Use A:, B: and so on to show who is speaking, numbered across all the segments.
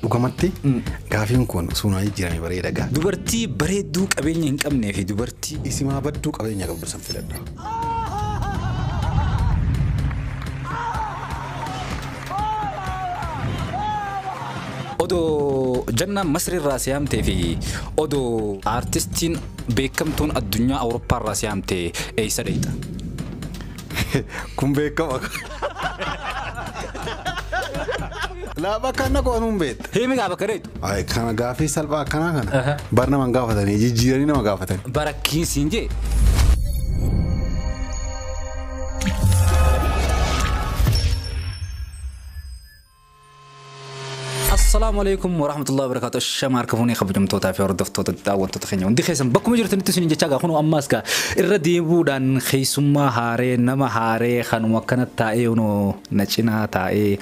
A: Dhugamatti gaafiin kun suunaa jijjiirame bareeda gaa.
B: Dubartii bareedduu qabeenya hin qabnee fi dubartii
A: Isimaa badduu qabeenya qabdu san filadha.
B: Odoo jannaan Masriirraa si yaamtee fi odoo aartistiin beekamtuun addunyaa Awurooppaarraa si yaamte eessa deeyta?
A: Kun beekama. Laa bakka inni qo'atu hin beekta.
B: Himi gaa bakka deeytu.
A: Ay kana gaafii salphaa akkanaa kana bar nama hin gaafatanii jijjiiranii nama gaafatan.
B: Barakkiin siin jee. Assalaamu alaikum warahmatullahi wabarakatuh. Shama harka fuunee kabajamtootaa fi hordoftoota daawwattoota keenya hundi keessan bakkuma jirtanitti isin jechaa gaa kunoo ammaas gaa irra deebi'uudhaan keessummaa haaree nama haaree kanuma akkana taa'ee kunoo na cinaa taa'ee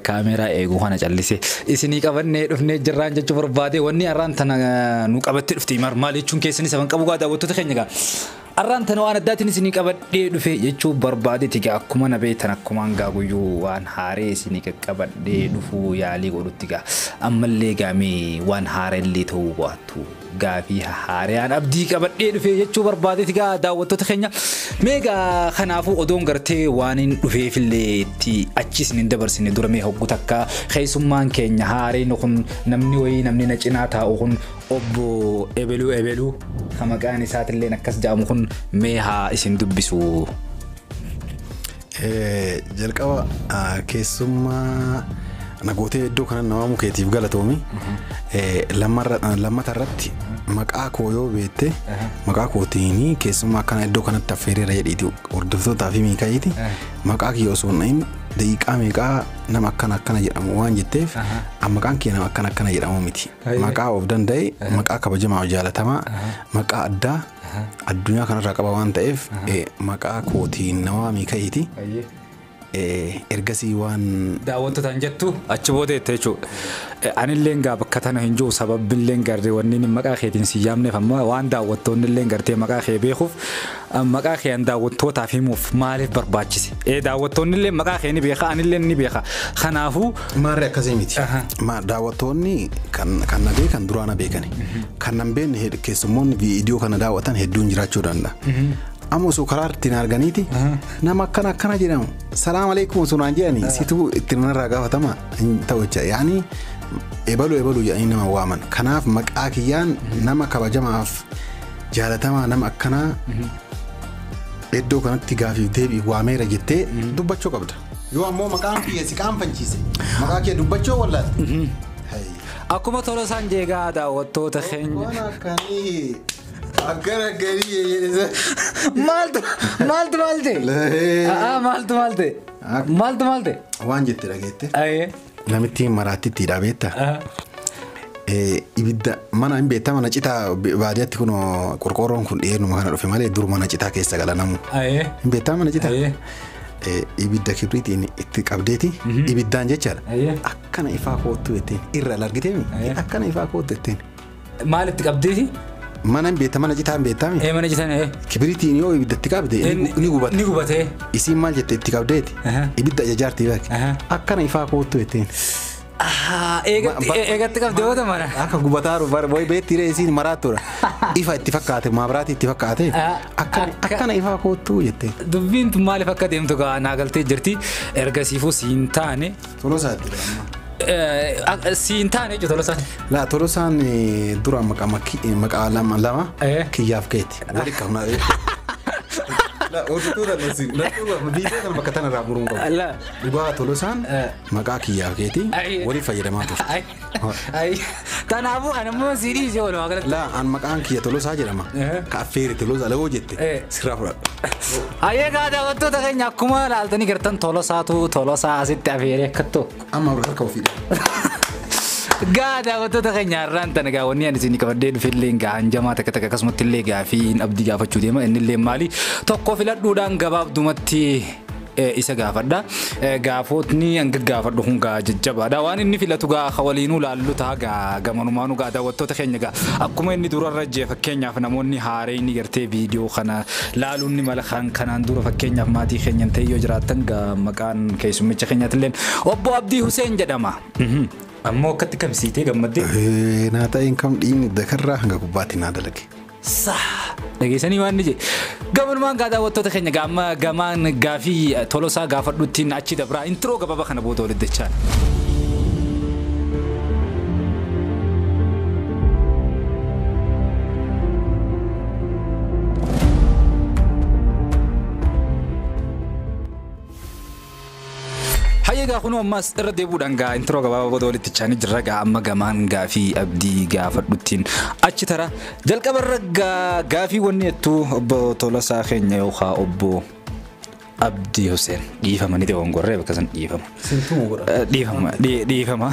B: kaameeraa eeguu kana callise isinii qabannee dhufnee jirraan jechuu barbaade wanni har'aan tana nu qabattee dhufte maal jechuun keessan isa qabu gaa daawwattoota keenya gaa. Arraan tana waan addaatiin isinii qabadhee dhufe jechuu barbaadeeti gaa akkuma na beektan akkumaan gaa guyyuu waan haaree isinii qaqqabadhee dhufuu yaalii godhutti gaa ammallee gaamee waan haarellee ta'uu baattu gaafii haaraan abdii qabadhee dhufe jechuu barbaadeeti gaa daawwattoota keenya mee gaa kanaafuu odoon gartee waan hin dhufeefillee itti achi isin hin dabarsine dura mee hoggu takka keessummaan keenya haareen kun namni wayii namni na cinaa taa'u kun obbo Ebeluu Ebeluu kan maqaan isaatillee akkas jedhamu kun mee haa isin dubbisu.
A: Jalqaba keessummaa nagootee iddoo kana nama mukeetiif galatoomi. Lammata irratti maqaa koo yoo beekte maqaa kootiin keessummaa akkana iddoo kanatti affeereera jedhiiti hordoftootaa fi miika'iiti. Maqaa kiyya osoo hin dhahin daqiiqaa meeqaa nama akkana akkana jedhamu waan jetteef maqaan kiyya nama akkana akkana jedhamu miti. Maqaa of danda'e maqaa kabajamaa jaalatamaa maqaa addaa addunyaa kanarraa qaba waan ta'eef maqaa kootiin nama miika'iiti. Ergasii waan
B: daawwattootaan jettu achi booda jette jechuudha. Anilleen gaa bakka tana hin jiru sababbilleen gartee wanni maqaa keetiin si yaamneef amma waan daawwattoonnilleen gartee maqaa kee beekuuf maqaa kee an daawwattootaaf himuuf maaliif barbaachise? Daawwattoonnillee maqaa kee ni beeka anillee ni beeka. Kanaafuu
A: Maarree akkasii miti. Daawwattoonni kan na beekan duraa na beekani. Kan na hin beekne keessummoonni viidiyoo kana daawwatan hedduun jiraachuu danda'a. Amma osoo karaa ittiin arganiiti nama akkana akkana jedhamu salaam aleekum osoo naan jedhani situu ittiin narraa gaafatama hin ta'u jecha yaani ebaluu ebaluu jedhanii nama waaman. Kanaaf maqaa kiyyaan nama kabajamaaf jaalatamaa nama akkanaa iddoo kanatti gaafiif deebii waameera jettee dubbachuu qabda. Yoo ammoo maqaan kiyya si qaanfachiise maqaa kee dubbachuu wallaalte.
B: Akkuma Tolosaan jeegaa daawwattoota keenya.
A: Waan akkanii akkana akkanii jedhisa.
B: Maaltu maaltu maal ta'e? Maaltu maal ta'e? Maaltu maal ta'e?
A: Waan jette dhageette. Namittiin maraattitti beektaa? Ibidda mana hin beektaa mana citaa baadiyyaatti kun qorqoorroon kun dhiyeennuma kana dhufe malee dur mana citaa keessa gala namu. Hin beektaa mana citaa? Ibidda kibriitiin itti qabdeeti ibiddaan jechaadha. Akkana ifaa koottu jetteen irra argiteemi akkana ifaa koottu jetteen.
B: Maal itti qabdeeti?
A: Mana hin beektaa mana citaa hin beektaami?
B: Mana citaan.
A: Kibriitiin yoo ibidda itti qabde ni gubata.
B: Ni gubate.
A: Isiin maal jette itti qabdeeti? Ibidda ajajaartii beek. Akkana ifaa koottu jetteen.
B: Eegatti qabde yoo mana.
A: Akka gubataaru wayi beektii isiin maraattuudha. Ifa itti fakkaate maabiraatii itti fakkaate akkana ifaa koottu jetteen.
B: Dubbiin tun maaliif akka deemtu gaa naa galtee jirti. Ergasiifuu siin taane.
A: Tolosaatti.
B: Siin taane jechuudha Tolosaan.
A: Laa Tolosaan dura maqaa lama kiyyaaf keeti. Wali qabnaa. Laa hojjettoota viidiyoo kana bakka tanarraa muruun qabu. Dhugaa Tolosaan maqaa kiyyaaf keeti walii fayyadamaa turte.
B: Kanaafuu ani immoo si dhiisee walumaa galatti.
A: Laa an maqaan kiyya Tolosaa jedhama. Ka affeeri Tolosaa lagoo jette sirraa fudhadha.
B: Hayyee gaa daawwattoota keenya akkuma ilaaltanii gartan Tolosaatu Tolosaa asitti affeeree akka tokko.
A: Amma harka ofiidha.
B: Gaa daawwattoota keenya har'aan tana gaa wanni ani isin qabadhee dhufellee gaa hanjamaa takka takka akkasumatti illee gaafii abdii gaafachuu deema inni illee maali tokko filadhuudhaan gabaabdumatti isa gaafadha. Gaafootni hanga gaafadhu kun gaa jajjabaadha. Waan inni filatu gaa waliinuu laallu ta'a gaa gamanumaanuu gaa daawwattoota keenya gaa akkuma inni durarra jee fakkeenyaaf namoonni haaree inni gartee viidiyoo kana laaluun ni mala kan kanaan dura fakkeenyaaf maatii keenyan ta'e yoo jiraattan gaa maqaan keessummicha keenyaatillee obbo Abdii Huseen jedhama. Ammoo akkatti kamsiitee gammaddee?
A: Naa ta'een kam dhiigni dakarraa hanga gubbaatti naa dalage.
B: Saa dhageessanii waan ni jedhe. Gabanumaan gaa daawwattoota keenya gaama gamaan gaafii Tolosaa gaafadhuuttiin achi dabraa intiroo gabaabaa kana booda walitti dachaan. Hayyee kunoo ammas irra deebi'uudhaan gaa intiroo gabaabaa booda walitti chaanii jirra gaa amma gamaan gaafii Abdii gaafadhuuttiin achi tara jalqabarra gaa gaafii wanni jettu obbo Tolosaa keenya yookaan obbo Abdii Hussein dhiifama ni ta'e gorree bakka san dhiifama.
A: Sintuu godha.
B: Dhiifama dhiifama.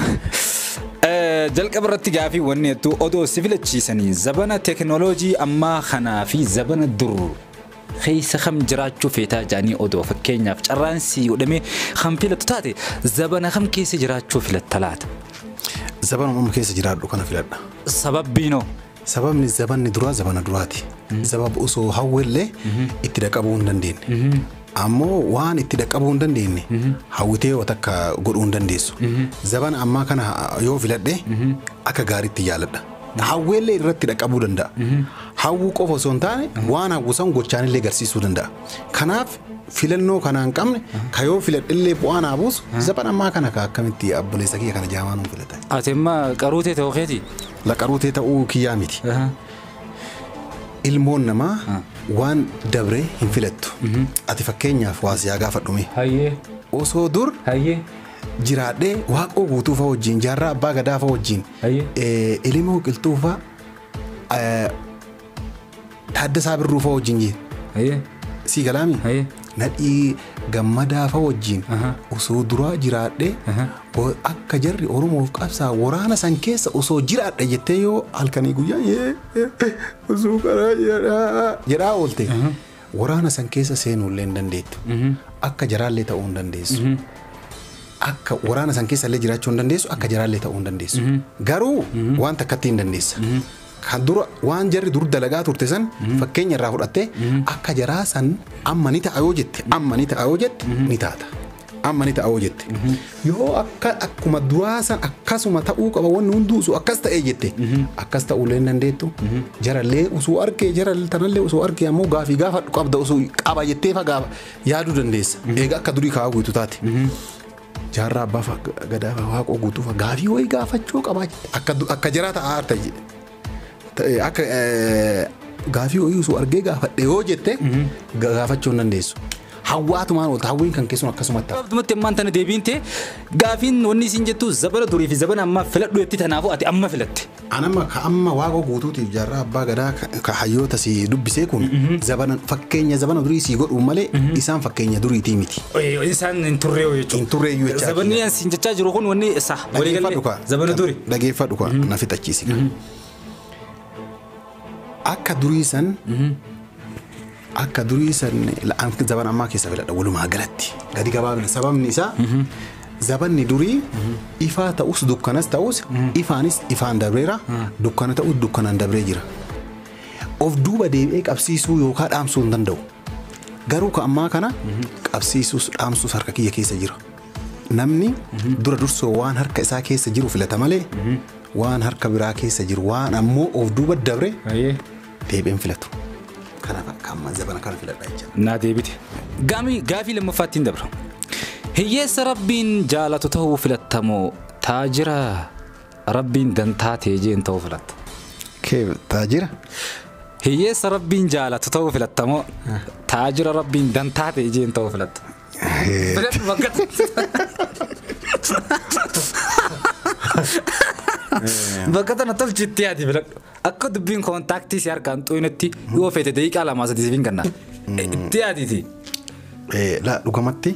B: Jalqabarratti gaafii wanni jettu odoo si filachiisanii zabana teekinooloojii ammaa kanaa fi zabana dur keessa kam jiraachuu feetaa jedhanii odoo fakkeenyaaf carraan si godhamee kan filattu taate zabana kam keessa jiraachuu filatta laata?
A: Zabana amma keessa jiraadhu kana filadha.
B: Sababbiinoo?
A: Sababni zabanni duraa zabana duraati. Sababa osoo hawwellee itti dhaqabuu hin dandeenye. Ammoo waan itti dhaqabuu hin dandeenye hawwitee waan takka godhuu hin dandeessu. Zabana ammaa kana yoo filadhe akka gaariitti jaaladha. Hawweellee irratti dhaqabuu danda'a. Hawwuu qofa osoo hin taane waan hawwisan gochaanillee agarsiisuu danda'a. Kanaaf filannoo kana hin qabne ka yoo filadhillee bu'aa naa buusu zabana ammaa kana ka akkamitti obboleessa kiyya kana jaamaa nuun filata.
B: Ati amma qaruutee ta'uu keeti?
A: La qaruutee ta'uu kiyyaa miti. Ilmoon namaa waan dabree hin filattu. Ati fakkeenyaaf waa siyaa gaafadhume. Osoo dur jiraadhee waaqoo guutuu fa'a wajjin jaarraa abbaa gadaa fa'a wajjin Ilimoo Qilxuu fa'a Taaddasaa Birruu fa'a wajjin jee. Sii galaami? Nadhii Gammadaa fa'a wajjin osoo duraa jiraadhee akka jarri Oromoof qabsaa waraana san keessa osoo jiraadhe jettee yoo halkanii guyyaa osoo karaa jedhaa oolte waraana san keessa seenuullee hin dandeettu. Akka jaraallee ta'uu hin dandeessu. Akka waraana san keessa illee jiraachuu hin dandeessu akka jaraallee ta'uu hin dandeessu. Garuu waan takkatti hin dandeessa. Kan dura waan jarri dur dalagaa turte san fakkeenya irraa fudhattee akka jaraa san amma ni ta'a yoo jette amma ni ta'a yoo jette ni taata. Amma ni ta'a yoo jette. Yoo akka akkuma duraa san akkasuma ta'uu qaba wanni hunduu osoo akkas ta'ee jette akkas ta'uullee hin dandeettu. Jarallee osoo argee jarallee tanallee osoo argee ammoo gaafii gaafadhu qabda osoo qaba jettee fa gaafa yaaduu dandeessa. Egaa akka durii kaa'aa guutuu taate. Jaarraa abbaa gadaa waaqoo guutuu fa gaafii wayii gaafachuu qabaa jette. Akka jaraa ta'aa harta jedhe. Akka gaafii wayii osoo argee gaafadhe yoo jette gaafachuu hin dandeessu. Hawwaatumaan oolta hawwiin kan keessuun akkasumatti.
B: Gabaabumatti ammaan tana deebiin ta'e gaafiin wanni isin jettu zabana durii fi zabana ammaa filadhu jetti tanaafuu ati amma filatte.
A: Anamma ka amma waaqoo guutuutiif jaarraa abbaa gadaa ka hayyoota si dubbisee kun zabana fakkeenya zabana durii si godhu malee isaan fakkeenya duriitii miti.
B: Isaan hin turreeyyuu jechuudha.
A: Hin turreeyyuu jechuudha.
B: Zabanni isin jechaa jiru kun wanni isa waliigalee zabana durii.
A: Dhageeffadhu kaa na fixachiisi. Akka durii san akka durii san zabana ammaa keessa filadha walumaa galatti gadi gabaabina sababni isaa zabanni durii ifaa ta'us dukkanas ta'us ifaanis ifaan dabreera dukkana ta'us dukkanaan dabree jira. Of duuba deebi'ee qabsiisuu yookaan dhaamsuu hin danda'u. Garuu ka ammaa kana qabsiisuus dhaamsuus harka kiyya keessa jira. Namni dura dursoo waan harka isaa keessa jiru filata malee waan harka biraa keessa jiru waan ammoo of duuba dabre deebi'een filatu. Kanaaf akka ammaa zabana kana filadha jechuudha.
B: Naa deebite. Gaafii lammaffaatti hin dabra. Hiyyeessa rabbiin jaalatu ta'uu filattamoo taajira rabbiin dantaa ta'e jeen ta'uu filatta?
A: Kee taajira?
B: Hiyyeessa rabbiin jaalatu ta'uu filattamoo taajira rabbiin dantaa ta'e jeen ta'uu filatta? Filadhu bakka Bakka tana tolchitti yaadi filadhu. Akka dubbiin koontaaktii si harkaan xuynetti yoo feete daqiiqaa 2-3 siif hin kenna. Itti yaaditi.
A: La dhugamatti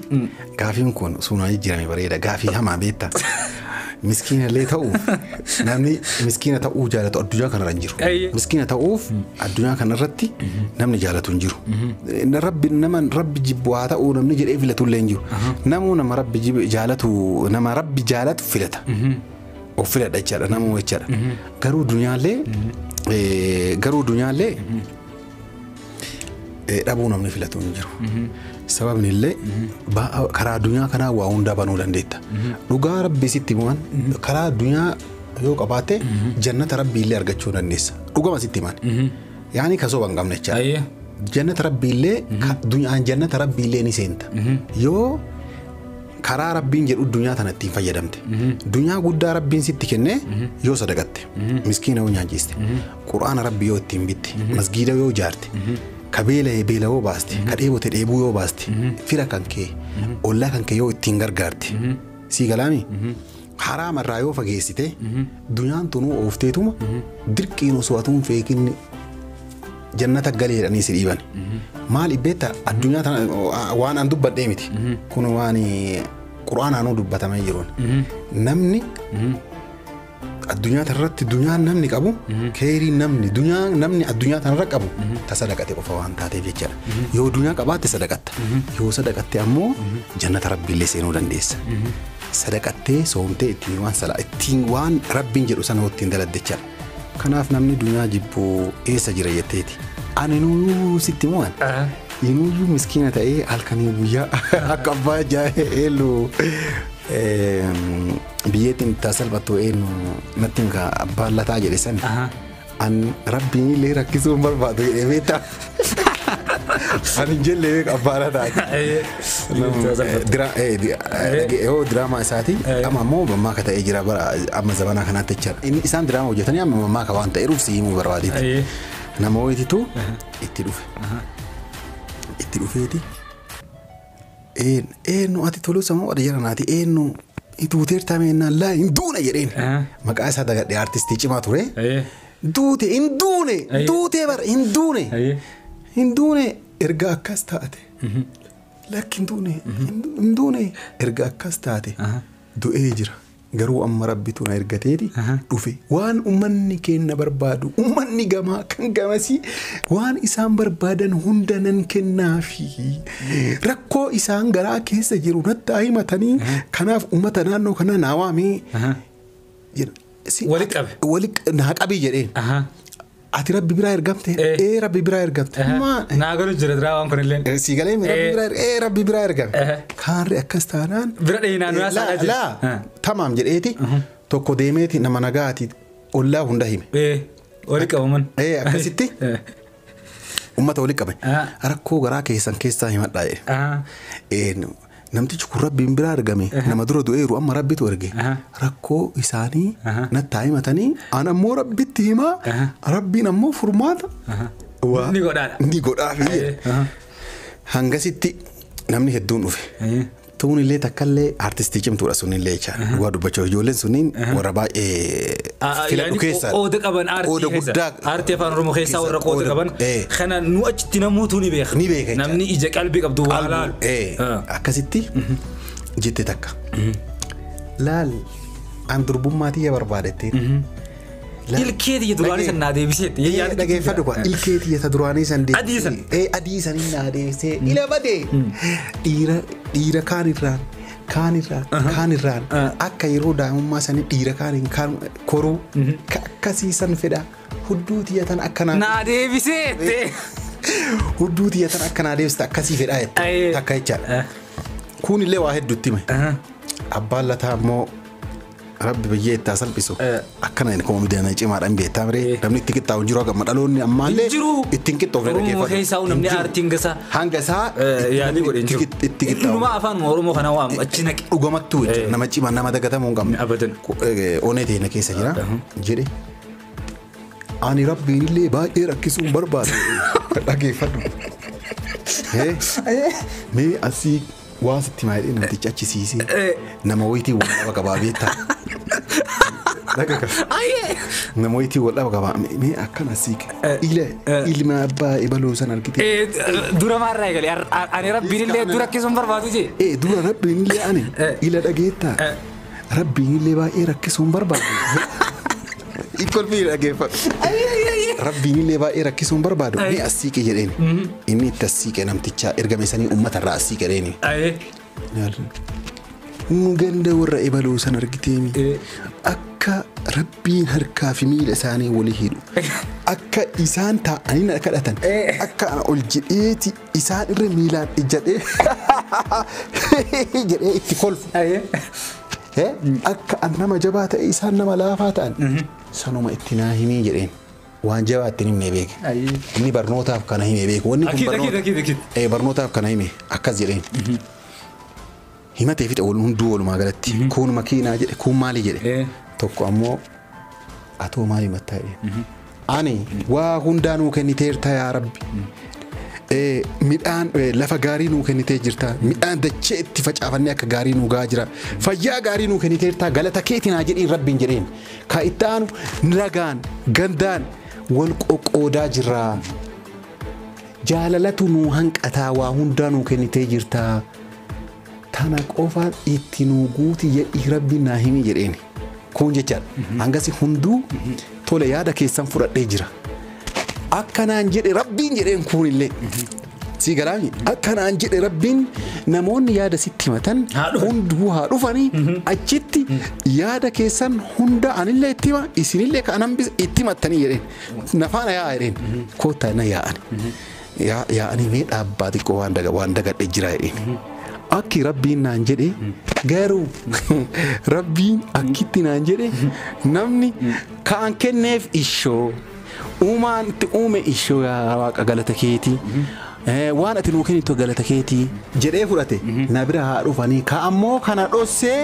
A: gaafiin kun suunaa jijjiirame bareeda gaafii hamaa beektaa. Miskiina illee ta'uuf namni miskiina ta'uu jaalatu addunyaa kanarra hin jiru. Miskiina ta'uuf addunyaa kanarratti namni jaalatu hin jiru. Rabbi nama rabbi jibbu haa ta'uu namni jedhee filatu illee hin jiru. Namuu nama rabbi jaalatu nama rabbi jaalatu filata. Of filadha jechaadha namuu jechaadha. Garuu dunyaallee Dhabuu namni filatu hin jiru. Sababni illee karaa addunyaa kanaa waa hundaa banuu dandeetta. Dhugaa rabbi sitti himan karaa addunyaa yoo qabaatte jannata rabbi illee argachuu dandeessa. Dhugama sitti himan. Yaani kasoo hin qabne jechaadha. Jannata rabbi illee dunyaan jannata rabbi illee ni seenta. Yoo karaa rabbiin jedhu dunyaa tana ittiin fayyadamte. Dunyaa guddaa rabbiin sitti kennee yoo sadaqatte. Miskiina yoo nyaachiste. Quraana rabbi yoo ittiin bitte. Masgiida yoo ijaarte. Ka beela'e beela yoo baaste. Ka dheebote dheebuu yoo baaste. Fira kan kee ollaa kan kee yoo ittiin gargaarte. Sii galaami? Haraama irraa yoo fageessite dunyaan tunuu oofteetuma dirqiin osoo atuun feekinni jannata galee jedhanii si dhiiban. Maal beektaa addunyaa tana waan an dubbadhee miti. Kun waan quraanaanuu dubbatamee jiruun. Namni addunyaa tanarratti dunyaan namni qabu keerii namni dunyaan namni addunyaa tanarra qabu ta sadaqate qofa waan taateef jechaadha. Yoo dunyaa qabaatte sadaqatta. Yoo sadaqatte ammoo jannata rabbiillee seenuu dandeessa. Sadaqattee soomtee ittiin waan salaa ittiin waan rabbiin jedhu sana ittiin daladde jechaadha. Kanaaf namni dunyaa jibbuu eessa jira jetteeti. Ani nuyyuu sitti mo'an. Inuyyuu miskiina ta'ee halkanii guyyaa akka abbaa eellu biyyeettiin itti salphattu eenyu natti hima abbaan lataa jedhe sani. An rabbiin illee rakkisuu hin barbaadu jedhee beektaa. Ani hin jelle beeku abbaa lataa. Yoo diraamaa isaati amma ammoo mammaaka ta'ee jira bara amma zabanaa kanaatti jechaadha. Inni isaan diraamaa hojjetanii amma mammaaka waan ta'eeruuf si himuu barbaadeeti. Nama wayititu itti dhufe. Itti dhufeeti. Eenyu ati toluusa moo jara naati eenyu ituuteertaa meennaan laa hin duune jedheen. Maqaa isaa dagadhee artistii cimaa ture. Duute hin duune duutee bara hin duune. Hin duune erga akkas taate. Lakki hin duune hin duune erga akkas taate du'ee jira. Garuu amma rabbitu na ergateeti dhufe waan ummanni kenna barbaadu ummanni gamaa kan gamasii waan isaan barbaadan hunda nan kennaafi rakkoo isaan garaa keessa jiru natti himatanii kanaaf ummata naannoo kanaa naa waamee
B: Walitti qabe.
A: Walitti naa qabii jedheen. Ati rabbi biraa ergamte ee rabbi biraa ergamte.
B: Naa galu jira diraa waan kun illee.
A: Si galee rabbi biraa ee rabbi biraa ergame. Kaanri akkas taanaan.
B: Bira dhiyinaan naa saadhaa jira.
A: Laa tamaam jedheeti tokko deemeeti nama nagaati ollaa hunda hime.
B: Walitti qabaman.
A: Akkasitti ummata walitti qabe. Rakkoo garaa keessan keessaa himadhaa jedhe. Namtichi kun rabbiin biraa argame nama dura du'eeru amma rabbitu erge rakkoo isaanii natti himatanii an ammoo rabbitti himaa rabbiin ammoo furmaata
B: ni godhaadha.
A: Ni godhaafi. Hangasitti namni hedduun dhufe. Tuun illee takkallee artistii cimtuudha sunillee jechaadha. Dhugaa dubbachuu ijoolleen sunniin warra baay'ee filadhu keessaa.
B: Qooda qaban aartii keessa. Aartii afaan Oromoo keessaa warra qooda qaban. Kana nu achitti namoota ni beeka.
A: Ni beeka.
B: Namni ija qalbii qabdu waa laalu.
A: Akkasitti jette takka. Laal an durbummaa tiyya barbaadette.
B: Ilkee tiyya duraanii san naa deebiseetti.
A: Dhageeffadhu kwa ilkee tiyya ta duraanii san deebisee.
B: Adii san.
A: Adii sanii naa deebisee. Ila badee. Dhiira dhiira kaan irraan kaan irraan kaan irraan akka yeroo daa'imummaa sanii dhiira kaan kaan koruu akkasii san fedha hudduu tiyya tan akkanaa.
B: Naa deebiseetti.
A: Hudduu tiyya tan akkanaa deebiste akkasii fedhaa jette takka jechaadha. Kun illee waa hedduutti hime. Abbaan lataa ammoo rabbi biyyee itti salphisu akkana inni koomidiyaan cimaadhaan beektaa miree namni itti qixxaawu hin jiru hanga dhaloonni ammaallee ittiin qixxoofne
B: dhaggeeffatu. Oromoo keessaa namni aartiin gasa
A: hanga isaa
B: yaadii godhe hin jiru.
A: Itti qixxaawu.
B: Innumaa afaan Oromoo kana waam achi naqe.
A: Dhugamattuu nama cimaa nama dagatamuu hin qabne.
B: Abadan.
A: Onee teena keessa jira jedhe. Ani rabbiin illee baay'ee rakkisuu hin barbaadu. Dhaggeeffadhu. Mee asii waan sitti maayidhee namtichi achi siisee nama wayitii wal dhaba qabaa beektaa. Nama wayitii wal dhaba qabaa mee akkana siike ila ilma abbaa ebaluu san argite.
B: Dura maarraa eegale ani rabbiin illee dura rakkisuun barbaadu jee.
A: Dura rabbiin illee ani ila dhageettaa rabbiin illee baay'ee rakkisuun barbaadu. Ikolfii dhaggeeffadhu. Rabbiin illee baay'ee rakkisuun barbaadu mee as siiqe jedheen. Inni itti as siiqe namticha ergame sanii uummata irraa as siiqe jedheeni. Nu ganda warra ebaluu san argiteemi. Akka Akka rabbiin harkaa fi miila isaanii walii hidhu. Akka isaan taa'anii na kadhatan. Akka ana ol jedheeti isaan irra miilaan ijjadhee jedhee itti kolfu. Akka an nama jabaa ta'e isaan nama laafaa ta'an. Sanuma itti naa himii jedheen. Waan jabaa itti himnee beeke. Inni barnootaaf kana himee beeku. Wanni kun barnootaaf kana hime akkas jedheen. Himatee fixe hunduu walumaa galatti. Kun makiinaa jedhe kun maali jedhe. Tokko ammoo atoo maali himattaa jedheen. Ani waa hundaa nuu kenniteerta yaa Rabbi. Midhaan lafa gaarii nuu kennitee jirta. Midhaan dachee itti facaafannee akka gaarii nuu gahaa jira. Fayyaa gaarii nuu kenniteerta galata keetii naa jedhiin Rabbiin jedheen. Ka itti aanu ragaan gandaan wal qoqqoodaa jirra. Jaalalatu nuu hanqataa waa hundaa nuu kennitee jirta. Tana qofaan itti nuu guuti jedhii Rabbiin naa himi jedheen. Kun jechaadha. Hangasi hunduu tole yaada keessan fudhadhee jira. Akkanaan jedhe Rabbiin jedheen kunillee. Si galaami akkanaan jedhe Rabbiin namoonni yaada sitti himatan hunduu haa dhufanii achitti yaada keessan hunda anillee itti hima isinillee ka anan itti himattanii jedheen. Nafaana yaa'a jedheen. Koottaa na yaa'ani. Yaa'anii mee dhaabbaa xiqqoo waan dagadhe jira jedheen. Akki Rabbiin naan jedhe garuu Rabbiin akkitti naan jedhe namni ka'an kenneef ishoo uumaan itti uume ishoo yaa waaqa galata keetii waan ati nuu kennitu galata keetii jedhee fudhate na bira haa dhufanii ka ammoo kana dhossee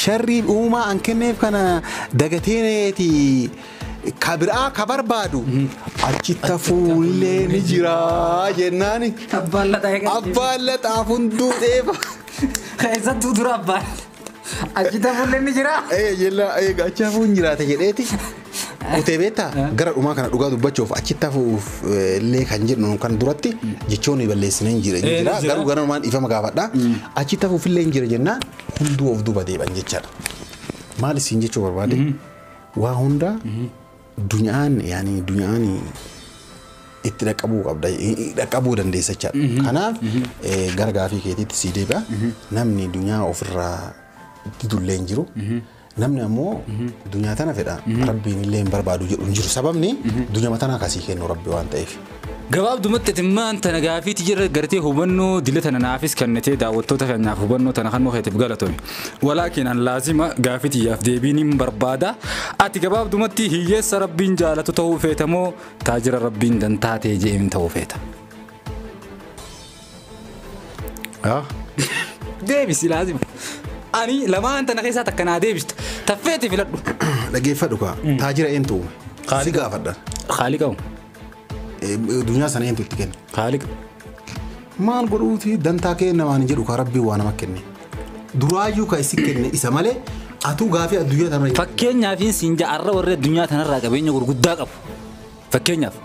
A: sharrii uumaa an kenneef kana dagateeneeti ka biraa ka barbaadu achitti fuullee ni jira jennaani. Abbaan laxaaf hunduu dheefa.
B: Keessattuu dura abbaan. Achitti fuullee ni jira.
A: Jella achi hafuun jiraate jedheeti. Kutee beektaa gara dhumaa kana dhugaa dubbachuuf achitti hafuuf illee kan jedhu kan duratti jechoonni balleessinee hin jira. Garuu gara dhumaan ifama gaafadha. Achitti hafuuf illee hin jira jennaan hunduu of duuba deeban jechaadha. Maal isin jechuu barbaade? Waa hunda dunyaan yaani dunyaan itti dhaqqabuu qabda dhaqqabuu dandeessa jechaadha. Kanaaf gara gaafii keetiitti sii deebi'a. Namni dunyaa ofirraa didullee hin jiru. Namni ammoo dunyaa tana fedha. Rabbiin illee hin barbaadu jedhu hin jiru. Sababni dunyaa tana akkasii kennu Rabbi waan ta'eef.
B: Gabaabdumatti ati tana gaafiitti jira gartee hubannoo dila tana naafis kennitee daawwattoota keenyaaf hubannoo tana kan keetiif galatoomi. Walaakin an laazima gaafitiyyaaf deebiin hin barbaada. Ati gabaabdumatti hiyyeessa Rabbiin jaalatu ta'uu feeta moo taajira Rabbiin dantaa ta'e je'een ta'uu feeta? Deebisi laazima. Ani lamaan tana keessaa takka naa deebista. Taffeeti filadhu.
A: Dhaggeeffadhu kaa. Taajira eentu uume? Si gaafadha.
B: Khaaliqa uume.
A: Dunyaa sana eentu itti kenne?
B: Khaaliqa.
A: Maal godhuuti dantaa kee namaan jedhu kaa Rabbiin waa nama kenne. Duraayyuu ka isi kenne isa malee atuu gaafii addunyaa tanarra.
B: Fakkeenyaaf siin ja'arra warri addunyaa tanarraa qabeenya gurguddaa qabu. Fakkeenyaaf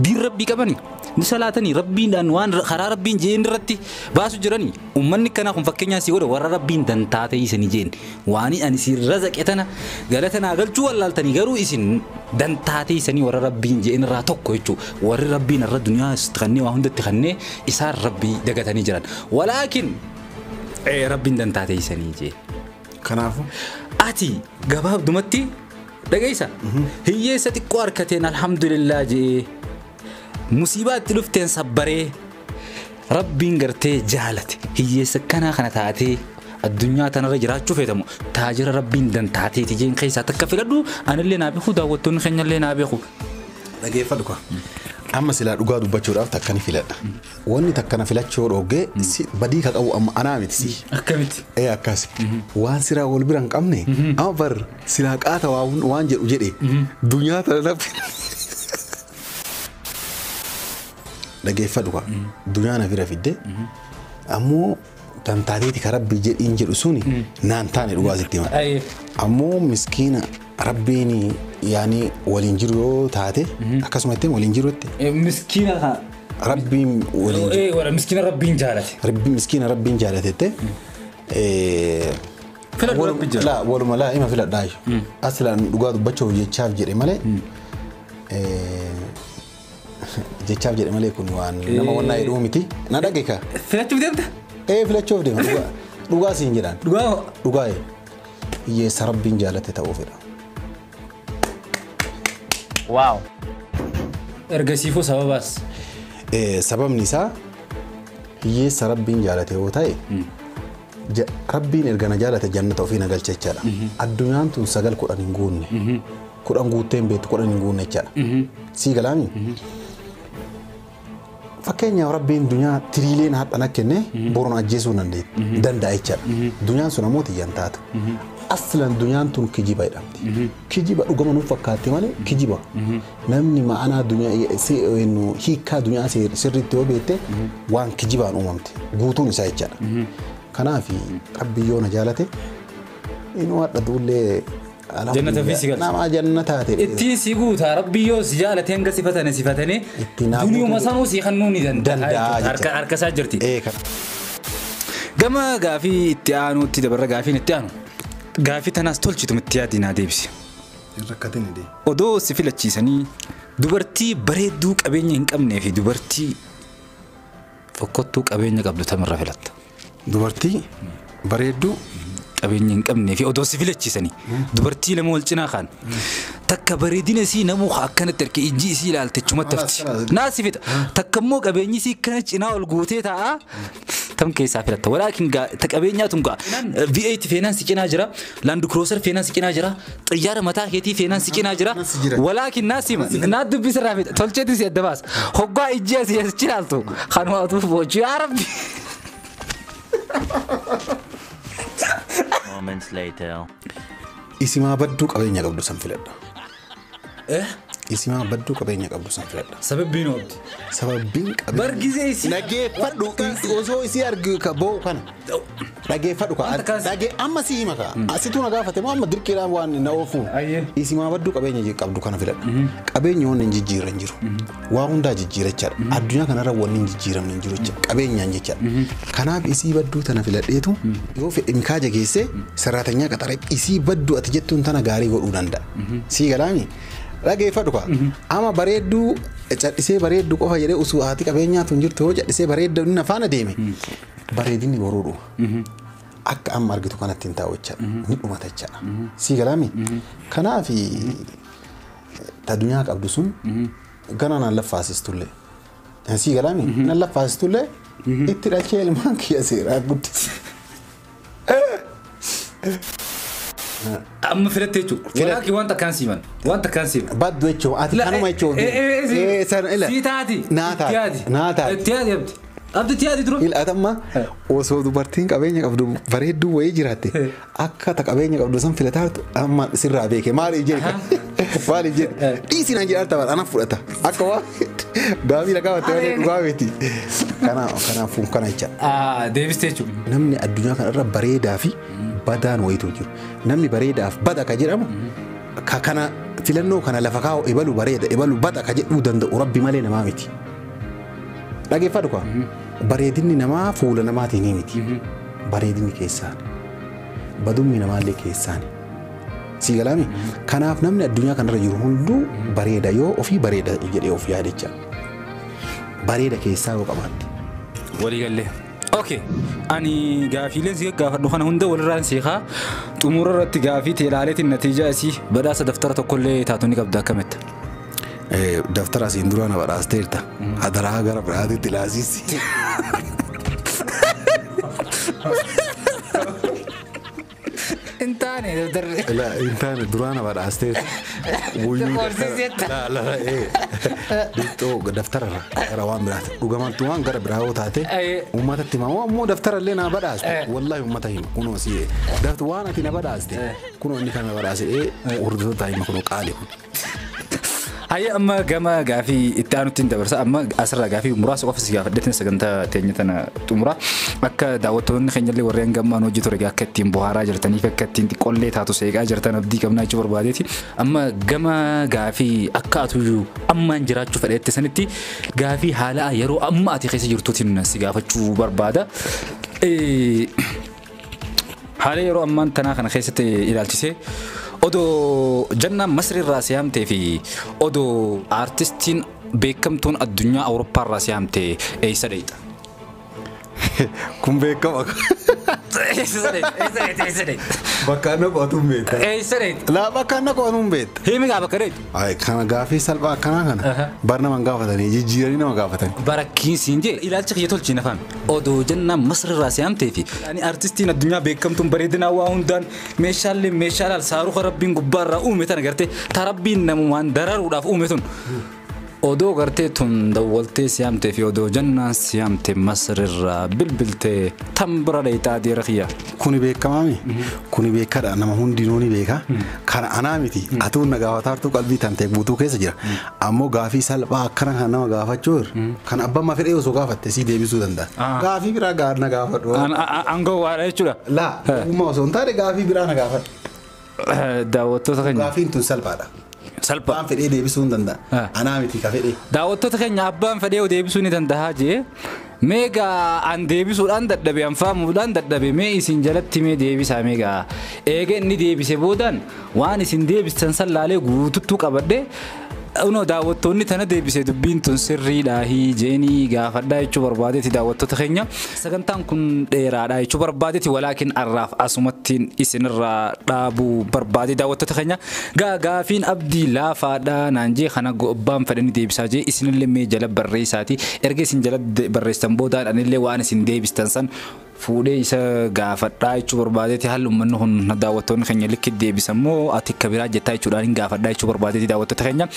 B: diin Rabbii qabani ni salaatanii Rabbiidhaan waan karaa Rabbiin jeen irratti baasu jiranii uummanni kanaa kun fakkeenyaaf si godha warra Rabbiin dantaa ta'e isanii jeen waan ani si razaqe tana galata naa galchuu wallaaltanii garuu isin dantaa ta'e isanii warra Rabbiin jeen irraa tokko jechuu warri Rabbiin irra duniyaa kannee waa hundatti kannee isaan Rabbii dagatanii jiran walaakin Rabbiin dantaa ta'e isanii jeen.
A: Kanaafuu
B: ati gabaabdumatti dhageessa hiyyeessa xiqqoo harkateen alhamdulillah jee musiibaa itti dhufteen sabbaree Rabbiin gartee jaalate hiyyeessa kanaa kana taatee addunyaa tanarra jiraachuu feetamu taajira Rabbiin dantaateeti jeen keessaa takka filadhu anillee naa beeku daawwattoonni keenyallee naa beeku.
A: Dhageeffadhu kaa. Amma silaa dhugaa dubbachuudhaaf takka ni filadha. Wanni takka na filachuu dhoogee badii ka qabu amma anaa miti si.
B: Akkamitti?
A: Akkas. Waan siraa wal bira hin qabne amma bar silaa qaata waan jedhu jedhe dunyaa tana lafti. Dhageeffadhu kaa. Dunyaa na bira fidde ammoo tantaateeti ka Rabbi jedhiin jedhu suni naan taane dhugaa sitti hima. Ammoo miskiina Rabbiin yaani waliin jiru yoo taate akkasumatti waliin jirutti.
B: Miskiina
A: Rabbiin waliin
B: jiru. Miskiina Rabbiin jaalate.
A: Miskiina Rabbiin jaalatetti.
B: Filadhu Rabbi jaalate.
A: Laa waluma laa ima filadhaa. Asilaan dhugaa dubbachuuf jechaaf jedhe malee. Jechaaf jedhe malee kun waan nama wannaa jedhuu miti. Na dhageeka.
B: Filachuuf deemta?
A: Filachuuf deema. Dhugaa siin jedhaan.
B: Dhugaa.
A: Dhugaa. Hiyyeessa Rabbiin jaalate ta'uu fedha.
B: Wow. Ergasiifuu sababaas.
A: Sababni isaa hiyyeessa Rabbiin jaalate yoo ta'e Rabbiin erga na jaalate jannata ofii na galcha jechaadha. Addunyaan tun 9 10 hin guunne. 10 guuttee hin beektu 10 hin guunne jechaadha. Sii galaami? Fakkeenyaaf Rabbiin dunyaa tiriileen hadha na kenne boru ajjeesuu danda'a jechaadha. Dunyaan sun ammoo xiyyan taatu. Aslan dunyaan tun kijiba jedhamti. Kijiba dhugama nuuf fakkaatti malee kijiba. Namni ma'anaa dunyaa hiikkaa dunyaa sirriitti yoo beekte waan kijibaan uumamte guutuun isaa jechaadha. Kanaaf Rabbi yoo na jaalate inni hadha duullee
B: Jannata fi si galcha.
A: Nama jannata ta'e.
B: Ittiin si guutaa Rabbi yoo si jaalate hanga sifatane sifatane duniyuma sanuu si kennuu ni danda'a. Harka isaa jirti. Gama gaafii itti aanutti dabarra gaafiin itti aanu. Gaafii tanaas tolchitu itti yaadinaa deebisi. Odoo si filachiisanii dubartii bareedduu qabeenya hin qabnee fi dubartii fokkottuu qabeenya qabdu tamirra filatta.
A: Dubartii bareedduu
B: qabeenya hin qabnee fi odoo si filachiisanii dubartii lama wal cinaa kaan takka bareedina isii namuu akkanatti erge ijji isii ilaalte chumatti hafti. Naa si fixa. Takka immoo qabeenyi isii akkana cinaa ol guutee taa'a. Tam keessaa filatta. Walaakin ta qabeenyaa tun gaa V8 feenaan si cinaa jira. Land Cruiser feenaan si cinaa jira. Xiyyaara mataa keetii feenaan si cinaa jira. Walaakin naa sima. Naa dubbisirraa fixa. Tolcheetiin si adda baasa. Hoggaa ijji asii as cilaaltu. Kanumaatu boojii yaa Rabbi.
C: Moments later.
A: Isimaa badduu qabeenya qabdu san filadha. Isimaa badduu qabeenya qabdu san filadha.
B: Sababbiin oobdi.
A: Sababbiin qabeenya.
B: Bargisee isii.
A: Dhageeffadhu osoo isii argu ka boo'u kana. Dhageeffadhu ka. Dhagee amma si hima ka. Asitu na gaafate moo amma dirqiidhaan waan na oofu. Isimaa badduu qabeenya qabdu kana filadha. Qabeenya waan hin jijjiirre hin jiru. Waa hundaa jijjiira jechaadha. Addunyaa kanarra wanni hin jijjiiramne hin jiru jechaadha. Qabeenyaan jechaadha. Kanaaf isii badduu tana filadheetu yoo fedhe mikaaja geessee saraatanyaa qaxaree isii badduu ati jettuun tana gaarii godhuu danda'a. Sii galaami? Dhageeffadhu ka. Amma bareedduu cadhisee bareedduu qofa jedhee osoo haati qabeenyaa tun jirtu yoo cadhisee bareedduu inni afaan adeeme bareedinni boruu dhuma. Akka amma argitu kanatti hin taa'u jechaadha. Ni dhumata jechaadha. Sii galaami? Kanaaf ta dunyaa qabdu sun gana naan laffaasistullee. Sii galaami? Naan laffaasistullee itti dhalchee ilmaan kiyya seeraa guddise.
B: Amma filatte jechuudha. Walaakin wanta akkaan siiman. Wanta akkaan siiman.
A: Baddu jechuun ati kanuma jechuun.
B: Si taati.
A: Naa taati. Naa taati.
B: Itti yaadi abdi. Abdi itti yaadi dura.
A: Ilaatamma osoo dubartiin qabeenya qabdu bareedduu wayii jiraatte akka ta qabeenya qabdu san filataartu amma sirraa beeke maaliif jedhe maaliif jedhe dhiisi naan jedhaa taphaadha ana fudhata akka waa gaafii na gaafatte malee dhugaa miti. Kanaafuu kana jecha.
B: Deebistee jechuudha.
A: Namni addunyaa kanarra bareedaa fi badaan wayitu jiru. Namni bareedaaf bada ka jedhamu ka kana filannoo kana lafa kaa'u ebalu bareeda ebalu bada ka jedhuu danda'u Rabbi malee namaa miti. Dhageeffadhu kwa bareedinni namaa fuula namaatiin miti. Bareedinni keessaan badummi namaallee keessaan. Sii galaami? Kanaaf namni addunyaa kanarra jiru hunduu bareeda yoo ofii bareeda jedhee of yaadicha. Bareeda keessaa yoo qabaatte.
B: Waliigallee. Okay. Ani gaafiileen si gaafadhu kana hunda walirraan seeqaa xumura irratti gaafii teelaaleetiin natiijaa isii badhaasa daftara tokkollee taatu ni qabda akkamitti?
A: Daftara asiin dura na badhaasteerta. Hadaraa gara biraatitti laasisi.
B: Hin taane daftarri.
A: Hin taane duraa na badhaasteerta.
B: Qorsiiseetta.
A: Dixxoo daftararra gara waan biraati. Dhugamantu waan gara biraa yoo taate uummatatti hima. Ammoo daftarallee na badhaaste. Wallaahi uummata hima. Kunoo si daftar waan ati na badhaaste. Kunoo inni kan na badhaase hordoftoota hima kunoo qaali kun.
B: Hayya amma gama gaafii itti aanutti dabarsa amma asirraa gaafii muraasa qofa si gaafadheetiin sagantaa teenya tana xumura akka daawwattoonni keenyallee warreen gammaan hojii ture akka ittiin bohaaraa jirtanii fi akka ittiin xiqqoollee taatu seeqaa jirtan abdii qabnaa jechuu barbaadeeti amma gama gaafii akka atuyyuu ammaan jiraachuu fedheette sanitti gaafii haala yeroo amma ati keessa jirtuutiin si gaafachuu barbaada. Haala yeroo ammaan tanaa kana keessatti ilaalchisee odoo jannaan Masriirraa si haamtee fi odoo aartistiin beekamtuun addunyaa Awurooppaarraa si haamtee eessa dheeyxa?
A: Kun beekama.
B: Eessa dheeyte? Eessa dheeyte? Eessa dheeyte?
A: Bakka inni qo'atu hin beekta.
B: Eessa dheeyte?
A: Laa, bakka inni qo'atu hin beekta.
B: Himi gaa bakka dheeyte.
A: Ay, kana gaafii salphaa akkanaa kana bar nama hin gaafatanii, jijjiiranii nama gaafatanii.
B: Barakkiin siin jee ilaalcha kiyya tolchii nafaan. Odoo jennaan Masirraa si haamtee fi ani artistiin addunyaa beekamtuun bareedinaa waa hundaan meeshaalee meeshaalaan saaruka rabbiin gubbaarraa uume tana gartee ta rabbiin namumaan dararuudhaaf uume tun. Odoo gartee tun dawwaltee si haamtee fi odoo jennaan si haamte Masirraa bilbiltee tan bira dheeytaa adeera kiyya.
A: Kuni beekamaami. Kuni beekadha, nama hundinuu ni beeka. Kana anaa miti, atuun na gaafataartuu qalbii tantee guutuu keessa jira. Ammoo gaafii salphaa akkana kan nama gaafachuu irra kan abbaan ma fedhee osoo gaafatte sii deebisuu danda'a. Gaafii biraa na gaafadhu.
B: Aangoo waadha jechuudha.
A: Laa, ogummaa osoo hin taane gaafii biraa na gaafadhu.
B: Daawwattoota keenya.
A: Gaafiin tun salphaadha.
B: Salphaa.
A: Abbaan fedhee deebisuu hin danda'a. Anaa miti ka fedhee.
B: Daawwattoota keenya, abbaan fedhee deebisuu ni danda'a jee. Meegaa an deebisuudhaan dadhabe, an faamuudhaan dadhabe, mee isin jalatti mee deebisaa. Meegaa eega inni deebise boodaan waan isin deebistan san laalee guututtuu qabadhe. Unoo daawwattoonni tana deebise, dubbiin tun sirriidhaahi jeenii gaafadhaa jechuu barbaadeeti. Daawwattoota keenya, sagantaan kun dheeraadha jechuu barbaadeeti, walaakin arraaf asumattiin isinirraa dhaabuu barbaade. Daawwattoota keenya, gaa gaafiin abdii laafaadha naan jee kana abbaan fedhani deebisaa jee, isinillee mee jala barreessaati. Erga isin jala barreessitan boodaan anillee waan isin deebistan san fuudhee isa gaafadhaa jechuu barbaadeeti. Haalli uummanni kun daawwattoonni keenya likki deebisan moo ati akka biraa jettaa jechuudhaan hin gaafadhaa jechuu barbaadeeti. Daawwattoota keenya,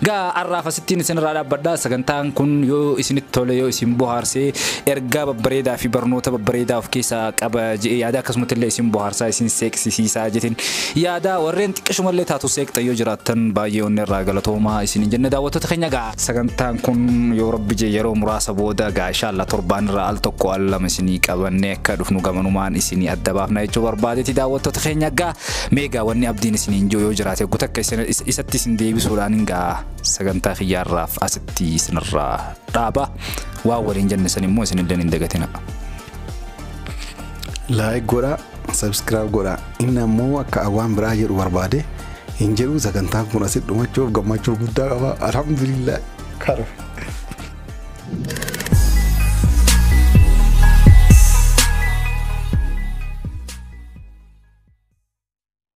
B: gaa arraaf asittiin isinirraa dhaabbadhaa. Sagantaan kun yoo isinitti tole, yoo isin bohaarsee, ergaa babbareedaa fi barnoota babbareedaa of keessaa qaba jedhee yaada, akkasumatti illee isin bohaarsaa, isin seeqsisiisaa jetin yaada, warreen xiqqishumallee taatu seeqxa yoo jiraattan baay'ee onni irraa galatoomaa isin jenne. Daawwattoota keenya, gaa sagantaan kun yoo rabbi jee yeroo muraasa booda gaa inshaalla torbaan irraa al tokko al lama isinii qabannee akka dhufnu gamanumaan isinii adda baafna jechuu barbaadeeti. Daawwattoota keenya, gaa meegaa wanni abdiin isiniin jiru yoo jiraate gutakka isatti isin deebisuudhaan gaa sagantaa kiyyaarraaf asitti isinirraa dhaaba. Waan waliin jenne san immoo isinillee hin dagatina.
A: Like godhaa, subscribe godhaa. Inni ammoo akka waan biraa jedhu barbaade hin jedhu. Sagantaan kun asitti dhumachuuf gammachuu guddaa qaba. Alhamdulillah. Kara.